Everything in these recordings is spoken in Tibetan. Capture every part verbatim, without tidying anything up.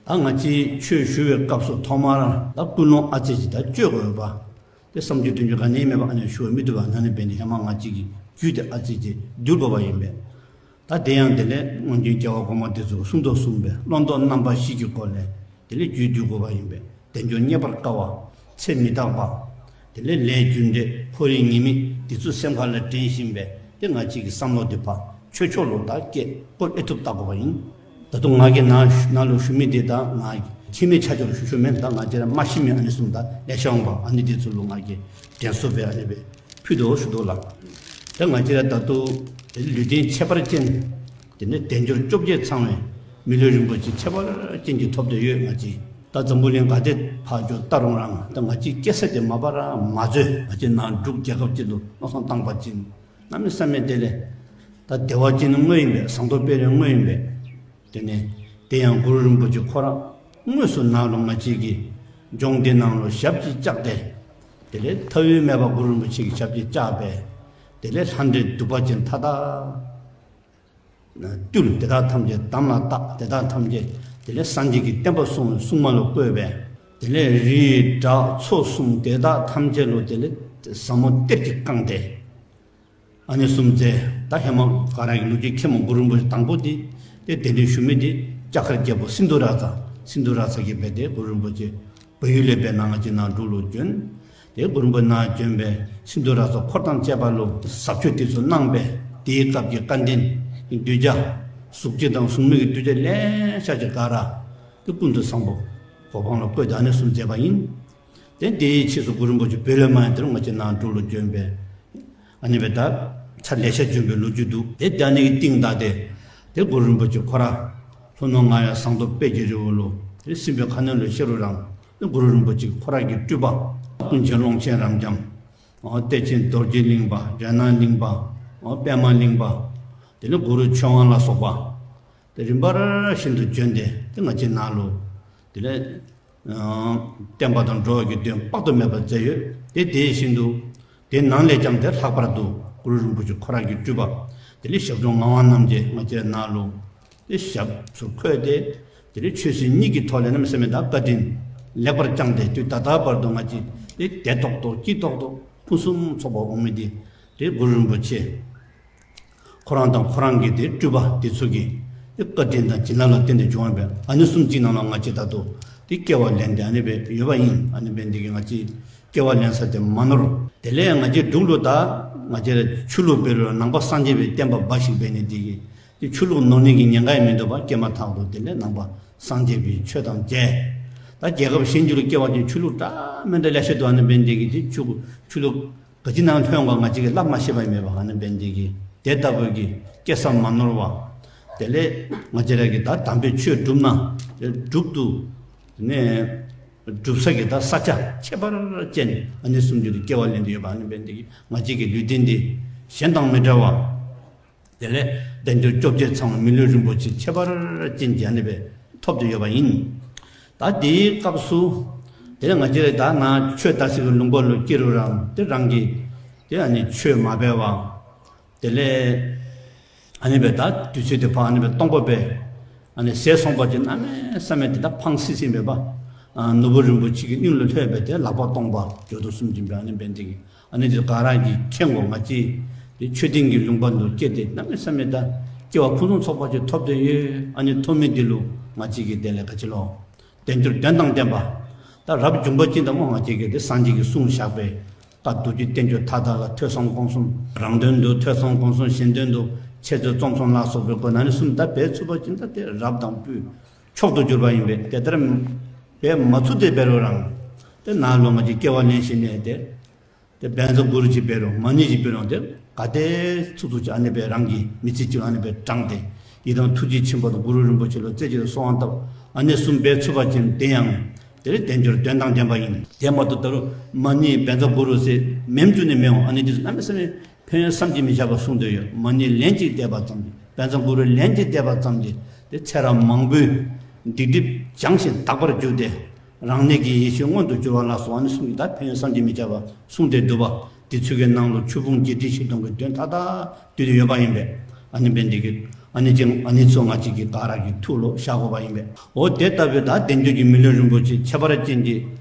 ད་ང་ཚོས་ཆོས་ཞུ་བའི་སྐབས་སུ་ཐོག་མར་ད་ཀུན་སློང་ཨ་ཙི་ཅིག་ད་བཅོས་དགོས་པ། དེ་བསམ་རྒྱུ་དོན་རྒྱུ་ག་ནས་མེད་པ་ཨ་ནི་ཞུ་བ་མི་ཐུབ་པ་ན་ནི་བན་དེ་ཧེ་མ་ང་ཚོས་ཀྱི་རྒྱུད་དེ་ཨ་ཙི་ཅིག་བསྡུ་དགོས་པ་ཡིན་པས། ད་དེ་ཡང་དེ་ལས་སྔོན་བྱོན་རྒྱལ་བ་གོང་མ་དེ་ཚོས་གསུང་དོ་གསུངས་པའི་བླང་དོར་རྣམ་པ་བཞི་གི་སྐོར་ལས་དེ་ལས་རྒྱུད་བསྡུ་དགོས་པ་ཡིན་པས། དལ་འབྱོར་རྙེད་པར་དཀའ་བ། ཚེ་མི་རྟག་པ། དེ་ལས་ལས་རྒྱུ་འབྲས་ཕོ་རིགས་ཉེས་དམིགས་འདི་ཚོ་སེམས་ཁ་ལ་དྲན་བཞིན་པས་དེ་ང་གཅིག་གི་བསམ་བློ་དེ་ཕར་ཆོས་ཕྱོགས་ལ་ད་སྐྱེད་སྐོར་ཨེ་ཐུབ་བལྟ་དགོས་པ་ཡིན། ད་དུང་ང་གི་ནང་ནང་ལ་ཞུ་མི་དེ་ད་ང་ཁྱིམ་མི་ཆ་ཆོག་ལ་ཞུ་ཞུ་མེད། ད་ང་བཅས་ར་མ་ཤི་མི་ཨ་ནི་གསུམ་ད་ལས་ཤ་འོང་པ་ཨ་ནི་དེ་ཚོ་ལ་ང་གི་དྲན་གསོ་བས་ཨ་ནི་བས་ཕུལ་དོ་ཞུ་དོ་ལ། ད་ང་བཅས་ར་ད་དུང་ལུས་རྟེན་ཁྱད་པར་ཅན། དེ་ནས་དལ་འབྱོར་བཅོ་བརྒྱད་ཚང་བའི་མི་ལུས་རིན་པོ་ཆེ་ཁྱད་པར་ཅན་གྱི་ཐོབ་སྟེ་ཡོད། ང་གཅིག་ད་འཛམ་བུ་གླིང་ག་དེ་ཕར་འགྱོ་ལྟ་རུང་རང་ད་ང་གཅིག་སྐྱེ་ས་དེ་མ་པར་མ་བཟོས། ང་གཅིག་ནང་འབྲུག་རྒྱལ་ཁབ་ཅིག་ཏུ་མནོ་བསམ་བཏང་པ་ཅིན་གནམ་མེད་ས་མེད་དེ་ལས་ད་བདེ་བ་ཅན་དངོས་ཡིན་པས། ཟངས་མདོག་དཔལ་རི་དངོས་ཡིན་པས། དེ་ནས་དེ་ཡང་གུ་རུ་རིན་པོ་ཆེ་ཁོ་རང་དངོས་སུ་ནང་ལ་ང་གཅིག་གི་ལྗོངས་འདི་ནང་ལ་ཞབས་ཀྱིས་བཅགས་ཏེ། དེ་ལས་མཐའ་དབུས་མེད་པ་གུ་རུ་རིན་པོ་ཆེ་གི་ཞབས་ཀྱིས་བཅགས་པས། དེ་ལས་ལྷ་འདྲེ་གདུག་པ་ཅན་མཐའ་དག་བཏུལ། དེ་དག་ཐམས་ཅད་དམ་ལ་བཏགས། དེ་དག་ཐམས་ཅད་དེ་ལས་སངས་རྒྱས་ཀྱི་བསྟན་པ་སྲུང་བའི་སྲུང་མ་ལ་བསྐོས་པས། དེ་ལས་རི་བྲག་མཚོ་གསུམ་དེ་དག་ཐམས་ཅད་ལ་དེ་ལས་ཟབ་མོ་གཏེར་གྱིས་བཀང་སྟེ། ཨ་ནི་གསུམ་མཛད། ད་ཧེ་མ་ག་རང་གི་ལོ་རྒྱུས་མཁན་མོ་གུ་རུ་རིན་པོ་ཆེ་དང་པོ་དེ་དེ་གདན་འདྲེན་ཞུ་མི་དེ་ལྕགས་མཁར་རྒྱལ་པོ་སིནྡྷུ་རཱ་ཛ། སིནྡྷུ་རཱ་ཛ་གིས་བས་དེ་གུ་རུ་རིན་པོ་ཆེ་བལ་ཡུལ་ལས་བས་ནང་ང་ཅིག་ནང་འབྲུག་ལ་བྱོན། དེ་གུ་རུ་རིན་པོ་ཆེ་ནང་བྱོན་པས་སིནྡྷུ་རཱ་ཛ་འཁོར་དང་བཅས་པ་ལ་ཟབ་ཆོས་དེ་ཚོ་གནང་པས། དེའི་སྐབས་ཀྱི་བཀའ་དྲིན་གདུལ་བྱ་གཟུགས་ཅན་དང་གཟུགས་མེད་ཀྱི་གདུལ་བྱ་ལེ་ཤ་ཅིག་ག་ར་དེ་ཀུན་ཏུ་བཟང་པོ་གོ་འཕང་ལ་བཀོད་དེ་ཨ་ནི་གསུམ་མཛད་པ་ཡིན། དེ་དེའི་ཕྱིས་སུ་གུ་རུ་རིན་པོ་ཆེ་བོད་ལས་མར་ཡང་དེ་རུ་ང་ཅིག་ནང་འབྲུག་ལ་བྱོན་པས། ཨ་ནི་བས་ད་ཚར་ལེ་ཤ་བྱོན་པའི་ལོ་རྒྱུས་འདུག་དེ་ད་ནི་གི་རྟིང་བདའ་སྟེ། དེ་གུ་རུ་རིན་པོ་ཆེ་ཁོ་ར་ལྷོ་ནུབ་ང་ཡང་ཟངས་མདོག་དཔལ་གྱི་རི་བོ་ལ་དེ་སྲིན་པོའི་ཁ་གནོན་ལ་ཤི་རུ་རང་དེ་གུ་རུ་རིན་པོ་ཆེ་ཁོ་ར་གི་སྤྲུལ་པ་ཀུན་མཁྱེན་ཀློང་ཆེན་རབ་འབྱམས། ཨོ་གཏེར་ཆེན་རྡོ་རྗེ་གླིང་པ། རྒྱ་ནག་གླིང་པ། ཨོ་པདྨ་གླིང་པ། དེ་ནི་གུ་རུ་ཆོས་དབང་ལ་སོགས་པ། དེ་རིམ་པར་བཞིན་དུ་བྱོན་ཏེ་དེ་ང་ཅིག་ནང་ལ་དེ་ལས། བསྟན་པ་དང་འགྲོ་བ་གི་དོན་དཔག་ཏུ་མེད་པ་མཛད་ཡོད། དེ་དེ་བཞིན་དུ་དེ་ནང་ལས་ཀྱང་དེ་ལྷག་པར་དུ་གུ་རུ་རིན་པོ་ཆེ་ཁོ་རང་གི་སྤྲུལ་པ་དེ་ལས་ཞབས་དྲུང་ངག་དབང་རྣམ་རྒྱལ་ང་བཅས་ནང་ལ་དེ་ཞབས་སུ་འཁོད་དེ། དེ་ལས་ཆོས་སྲིད་གཉིས་ཀྱི་ཐོག་ལས་གནམ་མེད་ས་མེད་ད་བཀའ་དྲིན་ལེགས་པར་བསྐྱངས་ཏེ་དུས་ད་ལྟ་བར་དུ་ང་བཅས་དེ་བདེ་ཏོག་ཏོ་སྐྱིད་ཏོག་ཏོ་ཕུན་སུམ་ཚོགས་པ་འོང་མི་དེ་དེ་གུ་རུ་རིན་པོ་ཆེ། ཁོ་རང་དང་ཁོ་རང་གི་དེ་སྤྲུལ་པ་དེ་ཚོ་གི་དེ་བཀའ་དྲིན་དང་བྱིན་རླབས་ལ་བརྟེན་ཏེ་བྱུང་བ་བས། ཨ་ནི་གསུམ་གཅིག་ནང་ལ་ང་བཅས་ད་དུང་དེ་སྐྱེ་བ་ལེན་ཏེ་ཨ་ནི་བས་ཡོད་པ་ཡིན། ཨ་ནི་བས་འདི་གི་ང་བཅས་སྐྱེ་བ་ལེན་ས་དེ་མ་ནོར། དེ་ལས་ང་བཅས་འབྲུག་ལུ་ད་ང་བཅས་ཆོས་ལུགས་འབད་རུང་ནང་པ་སངས་རྒྱས་པའི་བསྟན་པ་འབའ་ཞིག་འབད་ནི་འདི་གི་དེ་ཆོས་ལུགས་ནོར་ནི་གི་ཉེན་ཁ་ཡང་མི་འདུག་པ། སྐྱེས་མ་ཐག་ཏུ་དེ་ལས་ནང་པ་སངས་རྒྱས་པའི་ཆོས་དང་མཇལ། ད་རྒྱལ་ཁབ་གཞན་ཅིག་ལུ་སྐྱེ་བ་ཅིན་ཆོས་ལུགས་འདྲ་མི་འདྲ་ལེ་ཤ་འདུག། ཨ་ནི་བས་འདི་གི་དེ་ཆོས་ཆོས་ལུགས་ག་ཅི་ནང་ལྷོད་འོང་ག་ང་བཅས་ཀྱིས་སླབ་མ་ཤེས་པ་མེད་པ། ཨ་ནི་བས་འདི་གི་དེ་ལྟ་བུ་གི་སྐྱེ་ས་མ་ནོར་བ། དེ་ལས་ང་བཅས་ར་གིས་ད་དམ་པའི་ཆོས་བསྒྲུབ་ན་དེ་སྒྲུབ་ཏུ་ནས་སྒྲུབ་ས་གི་ད་ས་ཆ་ཁྱད་པར་ཅན་ཨ་ནི་གསུམ་གྱི་དུ་སྐྱེ་བ་ལེན་དུ་ཡོད་པ། ཨ་ནི་བས་འདི་གི་ང་བཅས་ཀྱི་ལུས་རྟེན་འདི་གཞན་དང་མི་འདྲ་བ། དེ་ལས་དལ་འབྱོར་བཅོ་བརྒྱད་ཚང་བའི་མི་ལུས་རིན་པོ་ཆེ་ཁྱད་པར་ཅན་གྱི་ཨ་ནི་བས་ཐོབ་སྟེ་ཡོད་པ་ཡིན། ད་དེའི་སྐབས་སུ་དེ་ལས་ང་བཅས་ར་ད་ང་ཆོས་དར་ཚིག་གི་ལུང་པ་ལུ་སྐྱེ་རུང་རང་དེ་རང་གི་དེ་ཨ་ནི་ཆོས་མ་འབད་བ། དེ་ལས་ཨ་ནི་བས་ད་དུས་ཚོད་དེ་ཕར་ཨ་ནི་བས་སྟོང་པ་བས་ཨ་ནི་ཟད་སོང་པ་ཅིན་གནམ་མེད་ས་མེད་དེ་ད་ཕངས་སི་སི་མེད་པ། ཨ་ནོར་བུ་རིན་པོ་ཆེ་གི་སྙིང་ལ་ལྷོད་པའི་དེ་ལག་པ་སྟོང་པ་འགྱོ་དོ་གསུམ་གྱིན་པས། ཨ་ནི་བས་འདི་གི་ཨ་ནི་དེ་ག་རང་གིས་མཁྱེན་དགོ། ང་བཅས་དེ་ཆོས་ལྡན་གྱི་ལུང་པ་འདུ་སྐྱེས་ཏེ་གནམ་མེད་ས་མེད་ད་སྐྱེ་བ་ཕུན་སུམ་ཚོགས་པ་ཅིག་ཐོབ་སྟེ་ཡོད། ཨ་ནི་ཐོབ་མི་འདི་ལུ་ང་བཅས་ཀྱིས་དེ་ལས་ག་ཅི་ལོ། དལ་འབྱོར་དོན་དང་ལྡན་པ། ད་རབ་བྱུང་པ་ཅིག་ད་མོ་ང་བཅས་ཀྱིས་དེ་སངས་རྒྱས་ཀྱིས་གསུངས་བཞག་པའི་བཀའ་བསྡུ་རྒྱུད་བསྟན་བཅོས་མཐའ་དག་ལ་ཐོས་བསམ་སྒོམ་གསུམ་རང་དོན་དུ་ཐོས་བསམ་སྒོམ་གསུམ་གཞན་དོན་དུ་འཆད་རྩོད་རྩོམ་གསུམ་ལ་སོགས་པའི་སྒོ་ནས་ཨ་ནི་གསུམ་ད་འབད་ཚུགས་པ་ཅིན་ད་དེ་རབ་དང་སྤུས་མཆོག་ཏུ་གྱུར་པ་ཡིན་པས། དེ་ལྟར་འབད་མ་ཚུགས་ཏེ་འབད་རུང་རང་དེ་ནང་ལུ་ང་བཅས་སྐྱེ་བ་ལེན་ཞིནམ་ལས་དེ་དེ་བཛྲ་གུ་རུ་ཅིག་འབད་རུང་མ་ཎི་ཅིག་འབད་རུང་དེ་ག་དེ་ཚུགས་ཚུགས་ཅིག་ཨ་ནི་སྦེ་རང་གི་མི་ཚེ་གཅིག་ཨ་ནི་སྦེ་དྲངས་ཏེ་ཡི་དམ་ཐུགས་རྗེ་ཆེན་པོ་དང་གུ་རུ་རིན་པོ་ཆེ་ལུ་རྩེ་གཅིག་ཏུ་གསོལ་བ་བཏབ། ཨ་ནི་གསུམ་འབད་ཚུགས་པ་ཅིན་དེ་ཡང་དེ་ལས་དལ་འབྱོར་དོན་དང་ལྡན་པ་ཡིན། དེ་མ་གཏོགས་ད་རུང་མ་ཎི་བཛྲ་གུ་རུ་ཟེར་མེམ་བཅུག་ནི་མི་འོང་། ཨ་ནི་འདི་ཚུ་གནམ་མེད་ས་མེད་ཕན་ཡོན་བསམ་གྱིས་མི་ཁྱབ་པ་གསུངས་ཏེ་ཡོད། མ་ཎི་ལན་གཅིག་བཟླས་པ་ཙམ་གྱིས་བཛྲ་གུ་རུ་ལན་གཅིག་བཟླས་པ་ཙམ་གྱིས་དེ་ཚེ་རབས་མང་པོའི་སྡིག་སྒྲིབ་སྦྱངས་ཤིང་དག་པར་གྱུར་ཏེ། རང་གནས་ཀྱི་ཡེ་ཤེས་མངོན་དུ་གྱུར་པ་ལ་སོགས་ཨ་ནི་གསུམ་གྱིས་ད་ཕན་ཡོན་བསམ་གྱིས་མི་ཁྱབ་པ་གསུངས་ཏེ་འདུག་པ། དེ་ཚུ་གི་ནང་ལུ་ཆོས་ཕུང་བརྒྱད་ཁྲི་བཞི་སྟོང་གི་དོན་མཐའ་དག་བསྡུས་ཏེ་ཡོད་པ་ཡིན་པས། ཨ་ནི་འབད་ནི་དེ་གིས་ ཨ་ནི་ཅིག་ཨ་ནི་ཚོ་ང་ཅིག་གི་ག་ར་གི་ཐུགས་ལ་བཞག་དགོས་པ་ཡིན་པས། འོ་དེ་ལྟ་བུའི་ད་བདེ་འགྱུར་གྱི་མི་ལུས་རིན་པོ་ཆེ་ཁྱད་པར་ཅན་གྱི་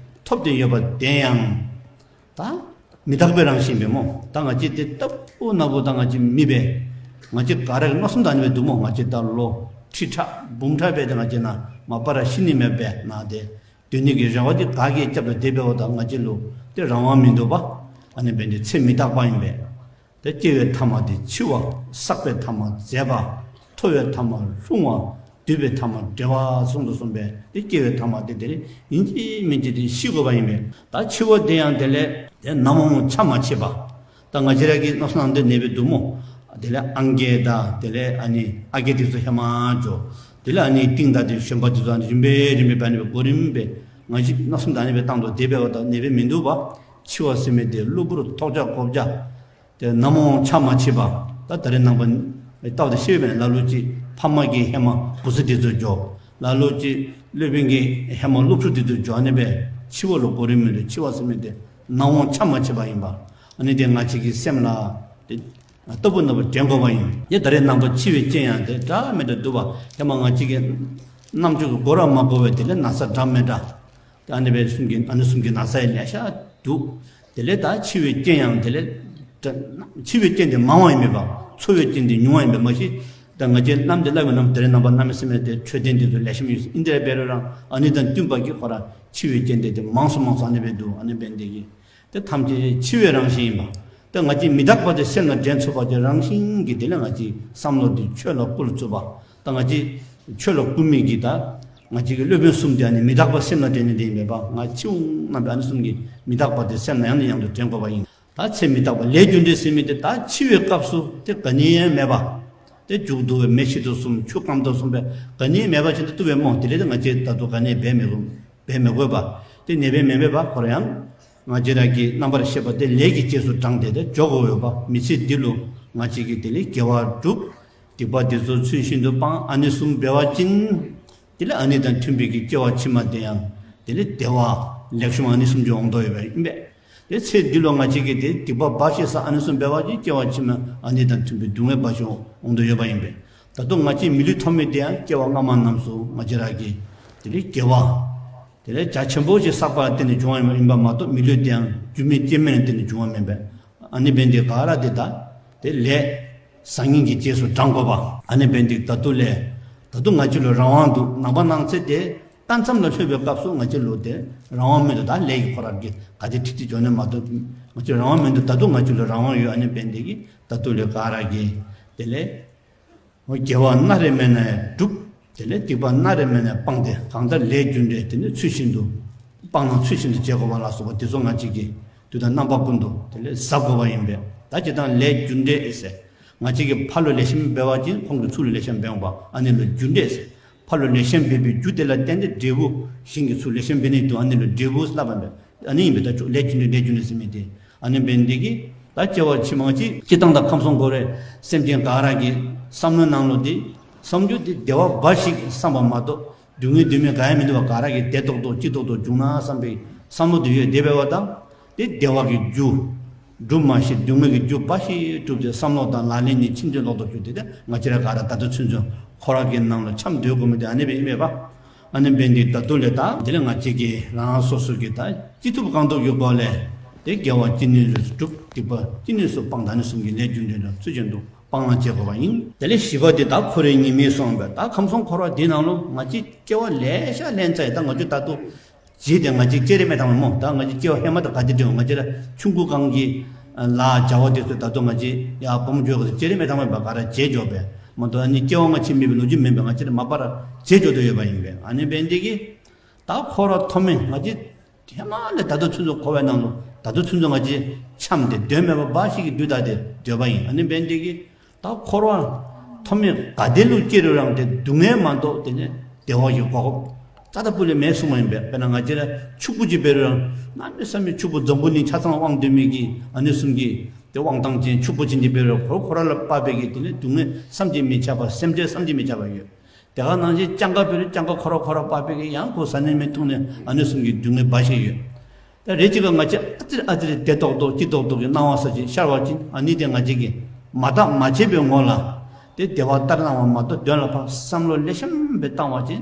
ཐོབ་སྟེ་ཡོད་པ་དེ་ཡང་། ད་མི་རྟག་པའི་རང་བཞིན་པས་མོ། ད་ང་ཅིག་དེ་ལྟ་བུ་ན་བུ་ད་ང་ཅིག་མི་པས། ང་ཅིག་ག་ར་གི་མནོ་བསམ་དང་ནི་བས་འདུག་མོ། ང་ཅིག་ད་ལོ་ཁྲི་ཕྲག་འབུམ་ཕྲག་པས་དེ་ང་ཅིག་ན་མ་པ་ར་ཤི་ནི་མེད་པས་ན་དེ། སྡོད་ནི་གི་རེ་བ་དེ་ག་གེ་སྐྱབས་ལ་བསྡད་པའི་འོ་ད་ང་ཅིག་ལུ་དེ་རང་དབང་མི་འདུག་པ། ཨ་ནི་བས་འདི་ཚེ་མི་རྟག་པ་ཡིན་པས། དེ་སྐྱེ་བའི་ཐ་མ་དེ་འཆི་བ། བསགས་པའི་ཐ་མ་ཟད་པ། ཐོབ་པའི་ཐ་མ་ལྷུང་བ། སྡུད་པའི་ཐ་མ་བྲལ་བ་གསུངས་དུ་གསུངས་པས། དེ་སྐྱེ་བའི་ཐ་མ་དེ་དེ་ཡིན་གཅིག་མིན་གཅིག་དེ་ཤི་དགོས་པ་ཡིན་པས། ད་འཆི་བ་དེ་ཡང་དེ་ལས་དེ་ནམ་འོང་ཆ་མ་མཆིས་པ། ད་ང་ཅི་ར་གི་མནོ་བསམ་ནང་དེ་ནད་པའི་འདུག་མོ། དེ་ལས་ཨང་རྒས་དང་དེ་ལས་ཨ་ནི་ཨ་རྒས་དེ་ཚོ་ཧེ་མ་འཇོ། དེ་ལས་ཨ་ནི་ཏིང་དང་དེ་གཞོན་པ་དེ་ཚོ་ཨ་ནི་རིམ་པས་རིམ་པས་བས་ནི་བས་གོ་རིམ་པས་ང་ཅི་མནོ་བསམ་དང་ནི་བས་བཏང་དུ་དེ་བས་བ་ད་ནད་པའི་མི་འདུག་པ། འཆི་བ་ཟེར་མི་དེ་གློ་བུར་ཐོག་ཆགས་ལྐོག་ཆགས། དེ་ནམ་འོང་ཆ་མ་མཆིས་པ། ད་ད་རེས་ནང་པ་ལྟ་བ་དེ་ཤེས་པས་ལ་ལུ་ཅིག་ཕ་མ་གི་ཧེ་མ་བུ་ཚ་དེ་ཚོ་འཇོ། ལ་ལུ་ཅིག་སློབ་དཔོན་གྱི་ཧེ་མ་སློབ་ཕྲུག་དེ་ཚོ་འཇོ། ཨ་ནི་བས་འཆི་བ་ལ་གོ་རིམ་མི་འདུག་འཆི་བ་ཟེར་མི་དེ་ནམ་འོང་ཆ་མ་མཆིས་པ་ཡིན་པ། ཨ་ནི་དེ་ང་ཅིག་གི་སེམས་ལ་དེ་ལྟ་བུ་ན་བུ་དྲན་དགོས་པ་ཡིན། དེ་ད་རེས་ནང་པ་འཆི་བའི་རྐྱེན་ཡང་དེ་འདྲ་མི་འདྲ་འདུག་པ། ཧེ་མ་ང་ཅིག་གི་རྣམ་དཔྱོད་ཀྱི་གོ་ར་མ་གོ་བས་དེ་ལས་ན་ཚ་འདྲ་མི་འདྲ། ཨ་ནི་བས་གསུམ་གྱི་ཨ་ནི་གསུམ་གྱི་ན་ཚ་ཡི་ལས་ཤ་འདུག་དེ་ལས་ད་འཆི་བའི་རྐྱེན་ཡང་དེ་ལས་ད་འཆི་བའི་རྐྱེན་དེ་མང་བ་ཡིན་མེད་པ། འཚོ་བའི་རྐྱེན་དེ་ཉུང་བ་ཡིན་པས་མ་གཞི། ད་ང་ཅིག་ནམ་དེ་ལ་བའི་ནམ་དེ་རེས་ནང་པ་རྣམ་སེམས་དེ་འཕྲོད་བསྟེན་དེ་ཚོ་ལས་ཤ་མི་ཡོད་ཨིན་དེ་ར་བེ་རོ་རང་ཨ་ནི་དང་བསྟུན་པ་གི་ཁོ་ར་འཆི་བའི་རྐྱེན་དེ་དེ་མང་སུ་མང་སུ་ཨ་ནི་བས་འདུག་ཨ་ནི་བས་འདི་གི་དེ་ཐམས་ཅད་འཆི་བའི་རང་བཞིན་ཡིན་པ། ད་ང་ཅིག་མི་རྟག་པ་དེ་སེམས་ལ་དྲན་ཚུགས་པ་དེ་རང་བཞིན་གྱིས་དེ་ལས་ང་ཅིག་བསམ་བློ་དེ་ཆོས་ལ་བསྐུལ་ཚུགས་པ། ད་ང་ཅིག་ཆོས་ལ་བསྐུལ་མི་གི་ད་ང་ཅིག་གི་སློབ་དཔོན་གསུམ་དེ་ཨ་ནི་མི་རྟག་པ་སེམས་ལ་དྲན་ནི་དེ་ཡིན་པས་པ། ང་འཆི་འོང་རྣམ་པའི་ཨ་ནི་གསུམ་གྱི་མི་རྟག་པ་དེ་སེམས་ལ་ཡང་ནས་ཡང་དུ་དྲན་དགོས་པ་ཡིན། ད་ཚེ་མི་རྟག་པ་ལས་རྒྱུ་འབྲས་ཟེར་མི་དེ་ད་འཆི་བའི་སྐབས་སུ་དེ་ག་ནི་ཡང་མེད་པ། དེ་མཇུག་བསྡུ་བའི་མེ་ཤི་དུ་གསུམ་ཆུ་སྐམ་དུ་གསུམ་པའི་ག་ནི་ཡང་མེད་པ་བཞིན་དུ་བཏུབ་པས་མོ། དེ་ལས་དེ་ང་ཅིག་ད་དུང་ག་ནི་ཡང་འབད་མི་དགོས། འབད་མི་དགོས་པ། དེ་ནད་པས་མེད་མེད་པ་ཁོ་ར་ཡང་། ང་ཅིག་ར་གི་རྣམ་པར་ཤེས་པ་དེ་ལས་ཀྱི་རྗེས་སུ་འབྲངས་ཏེ་དེ་འཇོག་དགོས་ཡོད་པ། མི་ཚེ་འདི་ལུ་ང་ཅིག་གིས་དེ་ལས་དགེ་བ་བསྒྲུབ། སྡིག་པ་འདི་ཚོ་ཚུལ་བཞིན་དུ་སྤང་། ཨ་ནི་གསུམ་འབད་བ་ཅིན། དེ་ལས་ཨ་ནི་དང་མཐུན་པའི་གི་སྐྱེ་བ་ཕྱི་མ་དེ་ཡང་དེ་ལས་བདེ་བ་ལེགས་ཤོམ་ཨ་ནི་གསུམ་གྱི་འོང་དོ་ཡོད་པ་ཡིན་པས། དེ་ཚེ་འདི་ལོ་ང་ཅིག་གིས་དེ་སྡིག་པ་འབའ་ཞིག་བསགས། ཨ་ནི་གསུམ་འབད་བ་ཅིན་སྐྱེ་བ་ཕྱི་མ་ཨ་ནི་དང་མཐུན་པའི་སྡུག་བསྔལ་འབའ་ཞིག་འོང་དོ་ཡོད་པ་ཡིན་པས། ད་དུང་ང་ཅིག་མི་ལུས་ཐོབ་མི་དེ་ཡང་སྐྱེ་བ་སྔ་མ་རྣམས་སུ་ང་ཅིག་ར་གི་དེ་ལས་དགེ་བ། དེ་ལས་རྒྱ་ཆེན་པོ་ཞིག་བསགས་པ་ལ་བརྟེན་ནས་བྱུང་བ་ཡིན་པ་མ་གཏོགས་མི་ལུས་དེ་ཡང་རྒྱུ་མེད་རྐྱེན་མེད་ལ་བརྟེན་ནས་བྱུང་བ་མིན་པས། ཨ་ནི་བས་འདི་ག་ར་དེ་ད་དེ་ལས་བཟང་ངན་གྱི་རྗེས་སུ་འབྲང་དགོས་པ། ཨ་ནི་བས་འདི་ད་དུང་ལས་ད་དུང་ང་ཅིག་ལུ་རང་དབང་འདུག་ནང་པ་སྣང་ཚད་དེ་ལྟ་མཚམས་ལ་ལྷོད་པའི་སྐབས་སུ་ང་ཅིག་ལུ་དེ་རང་དབང་མི་འདུག་ད་ལས་ཀྱི་ཁོ་ར་གི་ག་དེ་ཁྲིད་དེ་འཇོག་ནས་མ་གཏོགས་ང་ཅིག་རང་དབང་མི་འདུག་ད་དུང་ང་ཅིག་ལུ་རང་དབང་ཡོད། ཨ་ནི་བས་འདི་གི་ད་དུང་ལས་ག་ར་གི་དེ་ལས། དགེ་བ་སྣ་རེ་མེད་ན་ཡང་སྒྲུབ། དེ་ལས་སྡིག་པ་སྣ་རེ་མེད་ན་ཡང་སྤང་སྟེ་གང་ལྟར་ལས་རྒྱུ་འབྲས་དེ་ནི་ཚུལ་བཞིན་དུ་སྤང་ན་ཚུལ་བཞིན་དུ་བྱེད་དགོས་པ་ལ་སོགས་པ་དེ་ཚོ་ང་ཅིག་གིས་དུས་དང་རྣམ་པ་ཀུན་ཏུ་དེ་ལས་གཟབ་དགོས་པ་ཡིན་པས། ད་ཇི་ལྟར་ལས་རྒྱུ་འབྲས་ཨེ་ཟེར། ང་ཅིག་གིས་ཕ་ལུ་ལེགས་ཤོམ་འབད་བ་ཅིན་ཁོང་གིས་ཚུར་ལུ་ལེགས་ཤོམ་འབད་འོང་པ། ཨ་ནི་ལུ་རྒྱུ་འབྲས་ཟེར། ཕ་ལུ་ལེགས་ཤོམ་འབད་པའི་རྒྱུ་དེ་ལ་བརྟེན་ཏེ་འབྲས་བུ་གཞན་གྱིས་ཚུར་ལེགས་ཤོམ་འབད་ནི་འདུག་ཨ་ནི་ལུ་འབྲས་བུ་ལབ་པ་མེད། ཨ་ནི་ཡིན་པས། ད་ལས་རྒྱུ་འབྲས་ལས་རྒྱུ་འབྲས་ཟེར་མི་དེ། ཨ་ནི་འབད་ནི་དེ་གིས་ད་སྐྱེ་བ་ཕྱི་མ་ཅིག་སྤྱིར་བཏང་དང་ཁམས་གསུམ་འཁོར་བའི་སེམས་ཅན་ག་ར་གི་བསམ་བློའི་ནང་ལུ་དེ་བསམ་རྒྱུ་དེ་བདེ་བ་འབའ་ཞིག་བསམ་པ་མ་གཏོགས་སྡུག་བསྔལ་སྡུག་བསྔལ་གང་ཡང་མི་འདུག་པ། ག་ར་གི་བདེ་ཏོག་ཏོ་སྐྱིད་ཏོག་ཏོ་བྱུང་ན་བསམ་པའི་བསམ་བློ་དེ་ཡོད། དེ་འབད་བ་དང་དེ་བདེ་བ་གི་རྒྱུ་སྒྲུབ་མ་ཤེས། སྡུག་བསྔལ་གྱི་རྒྱུ་འབའ་ཞིག་སྒྲུབ་སྟེ་བསམ་བློ་དང་ལག་ལེན་གཉིས་ཕྱིན་ཅི་ལོག་ཏུ་གྱུར་ཏེ། དེ་ང་ཅིག་ར་ག་ར་ད་ལྟ་ཚུན་ཚོད་འཁོར་བ་གི་ནང་ལ་འཁྱམས་སྡོད་དགོས་མི་དེ་ཨ་ནི་སྦེ་ཨིན་མས་པ། ཨ་ནི་འབད་ནི་དེ་ད་ལྟོ་ལས་ད་དེ་ལས་ང་ཅིག་གིས་རང་སོ་སོ་གི་ད་ཅི་ཐུབ་གང་ཐུབ་ཀྱི་སྒོ་ལས་དེ་དགེ་བ་ཅི་ནུས་སུ་སྒྲུབ། སྡིག་པ་ཅི་ནུས་སུ་སྤང་། ད་ནི་གསུམ་གྱི་ལས་རྒྱུ་འབྲས་ལ་ཚུལ་བཞིན་དུ་སྤང་བླང་བྱེད་དགོས་པ་ཡིན། དེ་ལས་བཞི་པ་དེ་ད་འཁོར་བའི་ཉེས་དམིགས་གསུངས་པས། ད་ཁམས་གསུམ་འཁོར་བ་འདི་ནང་ལུ་ང་ཅིག་སྐྱེ་བ་ལེ་ཤ་ལེན་ཚར་ཡི། ད་ང་ཅིག་ད་ལྟོ་རྗེས་དེ་ང་ཅིག་སྤྱན་རས་གཟིགས་མེད་ཐང་མོ། ད་ང་ཅིག་སྐྱེ་བ་ཧེ་མ་ད་ག་དེ་འདྲ་བ། ང་ཅིག་ལ་ཆུང་ཀུ་གང་གི་ལ་བྱ་བ་དེ་ཚོ་ད་ལྟོ་ང་ཅིག་ཡ་བུམ་འཇོག་གི་སྤྱན་རས་གཟིགས་མེད་ཐང་མོ་བ་ག་ར་བྱེད་འཇོག་པས་མ་གཏོགས། ཨ་ནི་སྐྱེ་བ་སྔ་ཕྱི་མེད་པའི་ལོ་རྒྱུས་མེད་པས། ང་ཅིག་ལ་མ་པ་ར་བྱེད་འཇོག་ཏུ་ཡོད་པ་ཡིན་པས། ཨ་ནི་འབད་ནི་དེ་གིས་ད་འཁོར་བ་ཐོག་མེད་ང་ཅིག་ཧེ་མ་ལས་ད་ལྟོ་ཚུན་ཚོད་འཁོར་བའི་ནང་ལུ་ད་ལྟོ་ཚུན་ཚོད་ང་ཅིག་འཁྱམས་ཏེ་སྡོད་མེད་པ་འབའ་ཞིག་གི་དུས་ད་དེ་སྡོད་པ་ཡིན། ཨ་ནི་འབད་ནི་དེ་གིས་ད་འཁོར་བ་ཐོག་མེད་ག་དེ་ལུ་སྐྱེ་རུང་རང་དེ་སྡུག་བསྔལ་མ་གཏོགས་དེ་ནས་བདེ་བ་ཞིག་གོ་སྐབས་རྩ་ད་པུ་ལས་མེད་གསུངས་པ་ཡིན་པས། དཔེར་ན་ང་ཅིག་ལ་ཕྱུག་པོ་ཅིག་འབད་རུང་རང་གནམ་མེད་ས་མེད་ཕྱུག་པོ་འཛམ་བུ་གླིང་ཆ་ཚང་དབང་སྡོད་མི་གི་ཨ་ནི་གསུམ་གྱི་དེ་དབང་ཐང་ཅན་ཕྱུག་པོ་ཅན་ཅིག་འབད་རུང་ཁོ་ཁོ་ར་ལ་དཔག་པའི་གི་དེ་ནས་སྡུག་བསྔལ་བསམ་གྱིས་མི་ཁྱབ་པ། སེམས་ཅན་བསམ་གྱིས་མི་ཁྱབ་པ་ཡོད། དེ་ག་ནང་བཞིན་སྤྱང་ཀ་འབད་རུང་སྤྱང་ཀ་ཁོ་ར་ཁོ་ར་དཔག་པའི་གི་ཡང་ཁོ་ཟ་ནི་མེད་འཐུང་ནི་ཨ་ནི་གསུམ་གྱི་སྡུག་བསྔལ་འབའ་ཞིག་ཡོད། ད་རེ་ཅིག་ག་ང་ཅིག་ཨ་ཙིར་ཨ་ཙིར་བདེ་ཏོག་ཏོ་སྐྱིད་ཏོག་ཏོ་གི་སྣང་བ་ས་ཅིག་ཤར་བ་ཅིན་ཨ་ནི་དེ་ང་ཅིག་གིས་མ་བརྟགས་མ་དཔྱད་པའི་ངོ་ལ་ དེ་བདེ་བ་ལྟར་སྣང་བ་མ་གཏོགས། དོན་ལ་ཕར་བསམ་བློ་ལེགས་ཤོམ་སྦེ་བཏང་བ་ཅིན་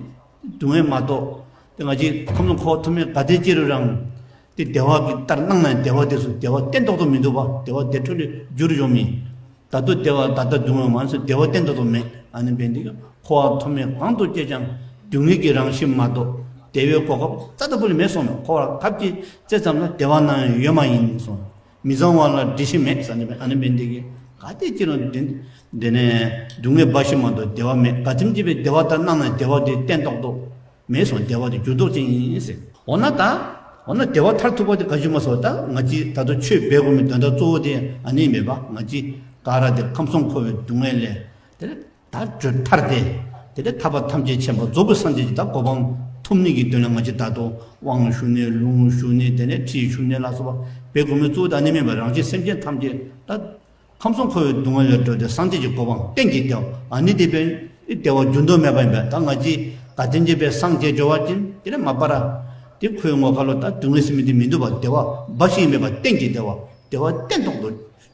སྡུག་བསྔལ་མ་གཏོགས། དེ་ང་བཅས་ཁམས་གསུམ་འཁོར་བ་ཐོག་མའི་ག་དེ་ཅིག་རུང་རང་དེ་བདེ་བ་གི་ལྟར་སྣང་ན་བདེ་བ་དེ་ཚུ་བདེ་བ་བརྟན་ཏོག་ཏོ་མིན་འདུག་པ། བདེ་བ་བདེ་འཕྲོ་ལས་འགྱུར་འགྱོ་མི། ད་ལྟོ་བདེ་བ་ད་ལྟ་སྡུག་བསྔལ་མ་ཚུ་བདེ་བ་བརྟན་ཏོག་ཏོ་མེད། ཨ་ནི་འབད་ནི་དེ་གིས་འཁོར་བ་ཐོག་མའི་གང་དུ་སྐྱེས་ཀྱང་སྡུག་བསྔལ་གྱི་རང་བཞིན་མ་གཏོགས་བདེ་བའི་གོ་སྐབས་རྩ་ལྟ་བུ་ལས་མེད་གསུངས་མས། འཁོར་བར་ཐབས་ཀྱིས་བཙལ་ཙམ་ན་བདེ་བ་ནམ་ཡང་ཡོད་མ་ཡིན་གསུངས། མི་གཙང་བ་ལ་འདྲི་ཞིང་སྨྲས་ཟེར་ནི་མས། ཨ་ནི་འབད་ནི་དེ་གིས་ག་དེ་ཅིག་རུང་དེ་དེ་ནས་སྡུག་བསྔལ་འབའ་ཞིག་མ་གཏོགས་བདེ་བ་མེད། ག་དེམ་ཅིག་སྦེ་བདེ་བ་ལྟར་སྣང་ན་བདེ་བ་དེ་བརྟན་ཏོག་ཏོ་མེད་གསུངས། བདེ་བ་དེ་འགྱུར་ལྡོག་ཅན་ཨིན་ཟེར། འོ་ན་ད་འོ་ན་བདེ་བ་མཐར་ཐུག་པ་དེ་ག་ཅི་སྨོ་ཟེར་བ་ད་ང་བཅས་ད་ལྟོ་ཆོས་འབད་དགོ་མི་དོན་དག་གཙོ་བོ་དེ་ཨ་ནི་མེན་པ། ང་བཅས་ག་ར་དེ་ཁམས་གསུམ་འཁོར་བའི་སྡུག་བསྔལ་ལས་དེ་ལས་ད་གྲོལ་ཐར་ཏེ། དེ་ལས་ཐར་པ་ཐམས་ཅད་མཁྱེན་པ་རྫོགས་པའི་སངས་རྒྱས་ཀྱི་ད་གོ་འཕང་ཐོབ་ནི་གི་དོན་ལ་ང་བཅས་ད་ལྟོ་དབང་ཞུ་ནི་ལུང་ཞུ་ནི་དེ་ལས་ཁྲིད་ཞུ་ནི་ལ་སོགས་པ་འབད་དགོ་མི་གཙོ་བོ་དེ་ཨ་ནི་མེན་པ། རང་གཞན་སེམས་ཅན་ཐམས་ཅད་ད་ཁམས་གསུམ་འཁོར་བའི་སྡུག་བསྔལ་ལས་གྲོལ་ཏེ་སངས་རྒྱས་ཀྱི་གོ་འཕང་གཏན་གྱི་བདེ་བ། ཨ་ནི་དེ་སྦེ་བདེ་བ་འགྱུར་ལྡོག་མེད་པ་ཨིན་པས། ད་ང་བཅས་ག་དེམ་ཅིག་སྦེ་སངས་རྒྱས་འགྱོ་བ་ཅིན་དེ་ལས་མ་པ་ར་དེ་ཁོའི་ངོ་ཁ་ལུ་ད་སྡུག་བསྔལ་ཟེར་མི་དེ་མིན་འདུག་པ། བདེ་བ་འབའ་ཞིག་ཨིན་མེན་པ། གཏན་གྱི་བདེ་བ། བདེ་བ་བརྟན་ཏོག་ཏོ་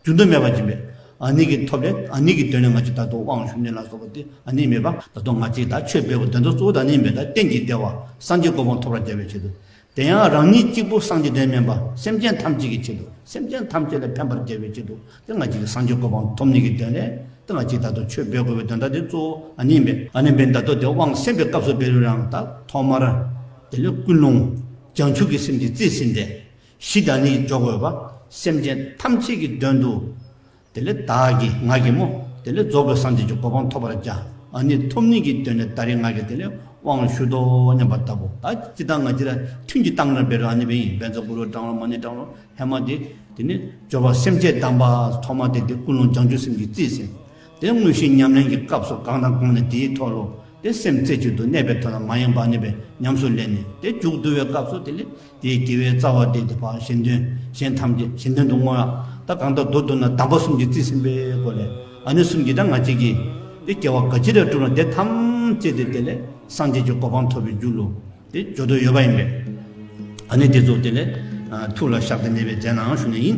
འགྱུར་ལྡོག་མེད་པ་ཅིག་ཨིན་པས། ཨ་ནི་གི་ཐོག་ལས་ཨ་ནི་གི་དོན་ལས་ང་བཅས་ད་ལྟོ་དབང་ཞུ་ནི་ལ་སོགས་པ་དེ་ཨ་ནི་མེན་པ། ད་ལྟོ་ང་བཅས་ད་ཆོས་འབད་དགོ་དོན་དག་གཙོ་བོ་དེ་ཨ་ནི་མེན་པ། ད་གཏན་གྱི་བདེ་བ། སངས་རྒྱས་གོ་འཕང་ཐོབ་པར་བྱ་བའི་ཆེད་དུ། དེ་ཡང་རང་ཉིད་གཅིག་པུ་སངས་རྒྱས་དོན་མེན་པ། སེམས་ཅན་ཐམས་ཅད་ཀྱི་ཆེད་དུ། སེམས་ཅན་ཐམས་ཅད་ལ་ཕན་པར་བྱ་བའི་ཆེད་དུ། དེ་ང་བཅས་ཀྱི་སངས་རྒྱས་གོ་འཕང་ཐོབ་ནི་གི་དོན་ལས་དེ་ང་བཅས་ད་ལྟོ་ཆོས་འབད་དགོ་པའི་དོན་དག་དེ་གཙོ་བོ་ཨ་ནི་ཨིན་པས། ཨ་ནི་འབད་ད་ལྟོ་དེ་དབང་གསན་པའི་སྐབས་སུ་འབད་རུང་རང་ད་ཐོག་མར་དེ་ལས་ཀུན་སློང་བྱང་ཆུབ་ཀྱི་སེམས་ཀྱིས་རྩིས་ཟིན་ཏེ། གཞི་དང་ནི་འཇོག་དགོས་པ། སེམས་ཅན་ཐམས་ཅད་ཀྱི་དོན་དུ། དེ་ལས་བདག་གིས་ང་གིས་སྨོ། དེ་ལས་རྫོགས་པའི་སངས་རྒྱས་ཀྱི་གོ་འཕང་ཐོབ་པར་བྱ། ཨ་ནི་ཐོབ་ནི་གི་དོན་ལས་ད་རིས་ང་གིས་དེ་ལས་དབང་ཞུ་དོ་སྙམ་པ་ལྟ་བུ། ད་ཅི་ལྟར་ང་བཅས་ར་ཐུན་གྱི་གཏང་རག་འབད་རུང་ཨ་ནི་སྦེ་ཨིན། བཛྲ་གུ་རུ་བགྲང་རུང་མ་ཎི་བགྲང་རུང་ཧེ་མ་དེ་དེ་ནི་སྦྱོར་བ་སེམས་བསྐྱེད་དམ་པ་ཐོག་མ་དེ་དེ་ཀུན་སློང་བྱང་ཆུབ་སེམས་ཀྱིས་རྩིས་ཟིན། དེ་དངོས་གཞི་ཉམས་ལེན་གྱི་སྐབས་སུ་གང་དང་གང་ལས་དེའི་ཐོག་ལུ་དེ་སེམས་རྩེ་གཅིག་ཏུ་གནས་པའི་ཐོག་ལ་མ་ཡེངས་པ་ཨ་ནི་སྦེ་ཉམས་སུ་ལེན་ནས་དེ་མཇུག་བསྡུ་བའི་སྐབས་སུ་དེ་ལས་དེའི་དགེ་བའི་རྩ་བ་དེ་དེ་ཕར་གཞན་དོན་གཞན་ཐམས་ཅད་གཞན་དོན་དུ་བསྔོ་ཡ། ད་གང་ལྟར་མདོར་བསྡུ་ན་དམ་པ་གསུམ་གྱིས་རྩིས་ཟིན་པའི་སྒོ་ལས་ཨ་ནི་གསུམ་གྱིས་ད་ང་བཅས་ཀྱིས་དེ་དགེ་བ་ག་ཅི་ར་བསྒྲུབ་རུང་དེ་ཐམས་ཅད་དེ་དེ་ལས་སངས་རྒྱས་ཀྱི་གོ་འཕང་ཐོབ་པའི་རྒྱུ་ལུ་དེ་འགྱོ་དོ་ཡོདཔ་ཨིན་པས། ཨ་ནི་དེ་ཚུ་དེ་ལས་ཐུགས་ལ་བཞག་སྟེ་ཨ་ནི་སྦེ་མཛད་གནང་ཞུ་ནི་ཨིན།